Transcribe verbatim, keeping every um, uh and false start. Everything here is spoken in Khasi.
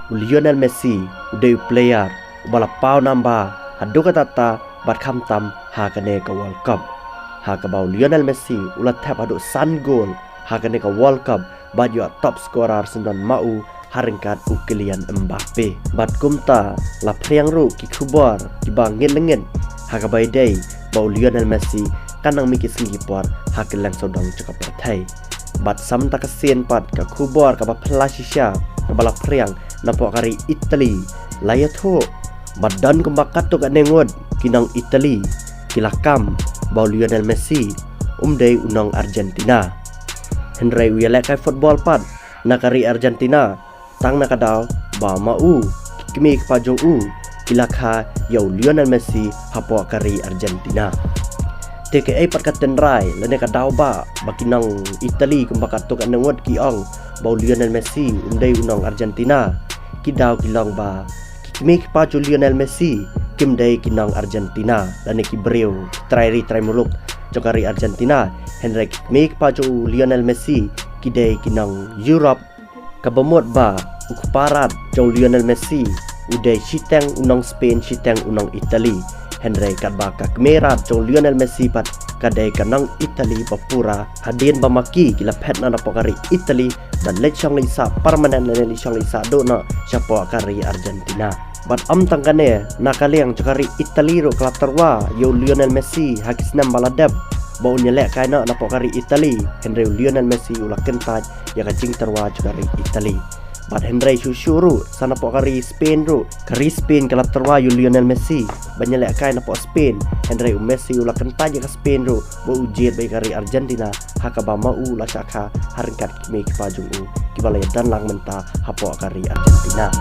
U Lionel Messi u dei u player uba la paw namba haduh katta katta bad khamtam ha kane ka World Cup, ha kaba u Lionel Messi u la thep haduh san goal ha kane ka World Cup bad ïoh top scorer syndon ma u ha ryngkat u Kylian Mbappe. Bad kumta la phriang ruh ki khubor kiba ngeit lengit ha kaba ïadei ba u Lionel Messi kan nang mih ki sngi ki por ha kylleng sawdong jong ka pyrthei. Bad samta ka sien pat ka khubor kaba phylla shisha kaba la phriang napoh ka ri Italy la ïathuh ba don kumba katto katne ngut ki nong Italy ki la kam ba u Lionel Messi um dei u nong Argentina. Hynrei u ïalehkai football pat na ka ri Argentina tang na ka daw ba ma u, ki kmie ki kpa jong u ki la kha ïa u Lionel Messi hapoh ka ri Argentina. Te kaei pat ka tynrai lane ka daw ba ba ki nong Italy kumba katto katne ngut ki ong ba u Lionel Messi um dei u nong Argentina? Ki daw ki long ba ki kmie ki kpa jong u Lionel Messi kim dei ki nong Argentina lane ki briew trai ri trai muluk jong ka ri Argentina, hynrei ki kmie ki kpa jong u Lionel Messi ki dei ki nong Europe. Kaba mut ba u kpa rat jong u Lionel Messi u dei shiteng u nong Spain, shiteng u nong Italy. Hynrei katba ka kmie rat jong u Lionel Messi pat ka dei ka nong Italy ba pura. Hadien ba ma ki ki la phet noh napoh ka ri Italy bad leit shong leit sah permanent lane leit shong leit sah duh noh shapoh ka ri Argentina. Bad ym tang kane, na ka liang jong ka ri Italy ruh ka la tyrwa ïa u Lionel Messi ha ki snem ba la dep ba un ïalehkai noh napoh ka ri Italy, hynrei u Lionel Messi u la kyntait ïa ka jingtyrwa jong ka ri Italy. Bad hynrei shuh shuh ruh sa napoh ka ri Spain ruh, ka ri Spain ka la tyrwa ïa u Lionel Messi ban ïalehkai napoh Spain, hynrei u Messi u la kyntait ïa ka Spain ruh ba u jied beit ïa ka ri Argentina, ha kaba ma u la shah kha ha ryngkat ki kmie ki kpa jong u kiba la ïadon lang mynta hapoh ka ri Argentina.